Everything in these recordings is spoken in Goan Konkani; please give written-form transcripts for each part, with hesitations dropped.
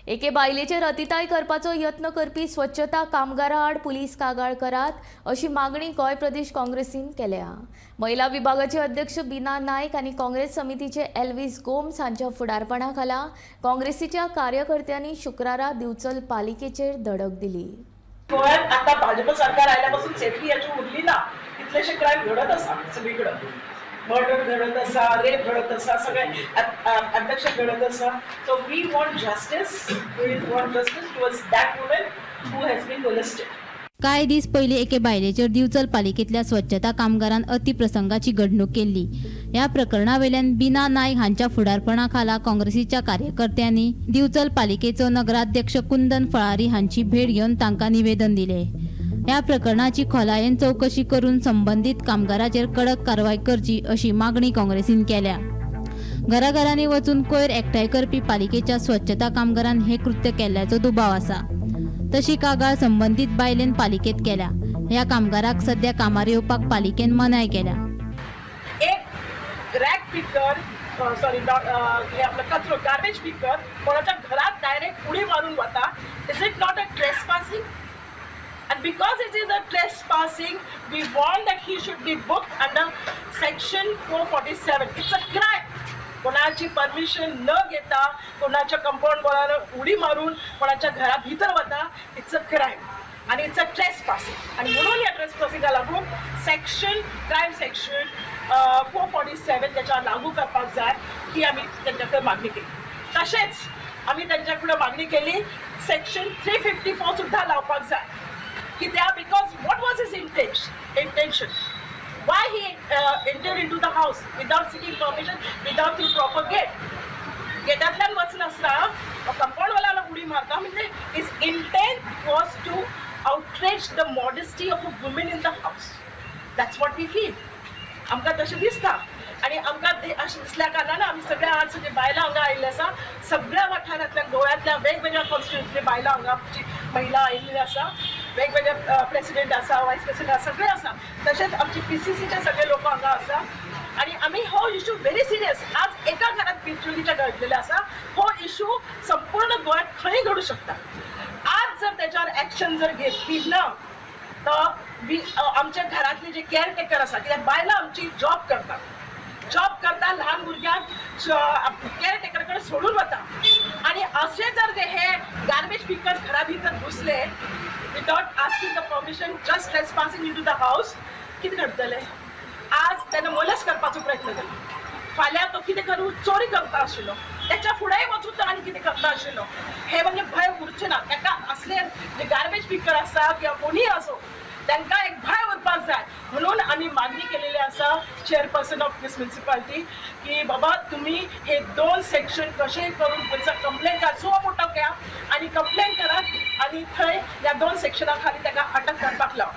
एके बायलेचेर अतिताय करपाचो यत्न करपी स्वच्छता कामगारा आड पुलीस कागाळ करात अशी मागणी गोंय प्रदेश काँग्रेसीन केल्या. महिला विभागाचे अध्यक्ष बिना नायक आनी काँग्रेस समितीचे एल्विस गोम्स हांच्या फुडारपणा खाला काँग्रेसीच्या कार्यकर्त्यांनी शुक्रारा दिवचल पालिकेचेर धडक दिली. गोव्यात आता भाजप सरकार आयल्यापासून सेफ्टी याची उरली ना. कितलेशे क्रायम घडत आसा सगळीकडं, मर्डर घडत आसा, रेप घडत आसा, सगळे अब्डक्शन घडत आसा. So we want justice, we want justice towards that woman who has been molested. कांय दीस पयलीं एके बायलेचेर दिवचल पालिकेंतल्या स्वच्छता कामगारान अतिप्रसंगाची घडणूक केल्ली. ह्या प्रकरणा वयल्यान बिना नायक हांच्या फुडारपणा खाला काँग्रेसीच्या कार्यकर्त्यांनी दिवचल पालिकेचो नगराध्यक्ष कुंदन फळारी हांची भेट घेवन तांकां निवेदन दिलें. ह्या प्रकरणाची खोलायेन चवकशी करून संबंदीत कामगाराचेर कडक कारवाय करची अशी मागणी काँग्रेसीन केल्या. घराघरांनी वचून कोयर एकठांय करपी पालिकेच्या स्वच्छता कामगारान हे कृत्य केल्ल्याचो दुबाव आसा. तशी कागाळ संबंदीत बायलेन पालिकेत केल्या. ह्या कामगाराक सध्या कामार येवपाक पालिकेन मनाय केल्या. एक रॅग पिकर, सॉरी, हे आपलं कचरो, गार्बेज पिकर कोणाच्या घरात डायरेक्ट उडी मारून वता, is it not a trespassing? And because it is a trespassing, we want that he should be booked under section 447. It's a crime. कोणाची परमिशन न घेता कोणाच्या कंपाऊंड वॉलार उडी मारून कोणाच्या घरा भितर वता, it's a crime आणि it's a trespassing. आणि म्हणून ह्या ट्रेसपासिंगा लागून सेक्शन क्रायम सेक्शन 447 त्याच्यावर लागू करपाक जाय ही आमी तेंच्या कडेन मागणी केली. तशेंच आमी तेंच्या कडेन मागणी केली सेक्शन 354 सुद्दां लावपाक जाय. कित्याक? Because what was his intention? Why he enter into the house without seeking permission, without through proper gate? गेटांतल्यान वचनासतना कंपाऊंड उडी मारता म्हणजे his intent was to outrage the modesty of a woman in the house. That's what we feel. आमकां तशें दिसता आनी आमकां ते अशें दिसल्या कारणान आमी सगळ्या आज सगळीं बायलां हांगा आयिल्ली आसा. सगळ्या वाठारांतल्यान, गोव्यांतल्या वेगवेगळ्या कॉन्स्टिट्युन्सीतली बायलां हांगा, आमची महिला आयिल्ली आसा. वेगवेगळे प्रेसिडेंट आसा, वायस प्रेसिडेंट आसा, सगळे आसा. तशेंच आमची पीसीसीचे सगळे लोक हांगा आसा आनी आमी हो इशू व्हेरी सिरियस. आज एका घरात बिचोलीच्या घडलेले आसा, हो इशू संपूर्ण गोंयांत खंय घडू शकता. आज जर त्याच्यावर ॲक्शन जर घेतली ना तर we आमच्या घरातले जे केअरटेकर आसा, कित्याक बायलां आमची जॉब करता, जॉब करता, ल्हान भुरग्यांक केअरटेकर कडेन सोडून वता आनी अशें जर जे हे गार्बेज पिकर घरा भितर घुसले without asking the permission, just trespassing into the house, कितें घडटलें? आज तेणें मोलेस्ट करपाचो प्रयत्न केलो, फाल्यां तो कितें करूं, चोरी करता आशिल्लो, त्याच्या फुडेंय वचून तो आनी कितें करता आशिल्लो, हे म्हणजे भंय उरचें ना ताका. असले जे गार्बेज पिकर आसा किंवा कोणीय आसूं, तांकां एक भंय उरपाक जाय. म्हणून आमी मागणी केलेली आसा चेअरपर्सन ऑफ दीस म्युन्सिपाल्टी की बाबा, तुम्ही हे दोन सेक्शन कशेंय करून पुलिसा कंप्लेन करा, सुओ मोटो घ्या आनी कंप्लेन करात आनी थंय ह्या दोन सेक्शना खाली ताका अटक करपाक लावा.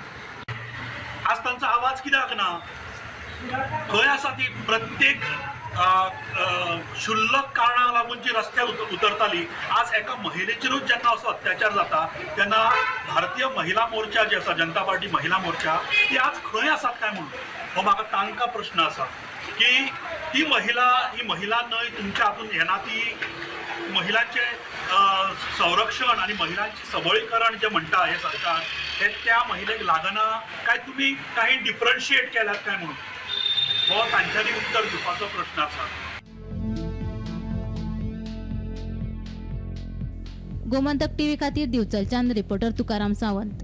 आज तांचो आवाज कित्याक ना? खंय आसा ती? प्रत्येक अ, अ, क्षुल्लक कारणाक लागून जी रस्त्यार उतरताली, आज एका महिलेचेरूच जेन्ना असो अत्याचार जाता तेन्ना भारतीय महिला मोर्चा जी आसा, जनता पार्टी महिला मोर्चा, ती आज खंय आसात काय म्हणून हो म्हाका तांकां प्रश्न आसा की ती महिला ही महिला न्हय तुमच्या हातून येना. ती महिलांचे संरक्षण आणि महिलांचे सबळीकरण जे म्हणटा हे सरकार, हे त्या महिलेक लागना काय? तुमी काही डिफरन्शिएट केल्यात काय म्हणून हो तांच्यांनी उत्तर दिवपाचो प्रश्न आसा. गोमंतक टीव्ही खातीर दिवचलच्यान रिपोर्टर तुकाराम सावंत.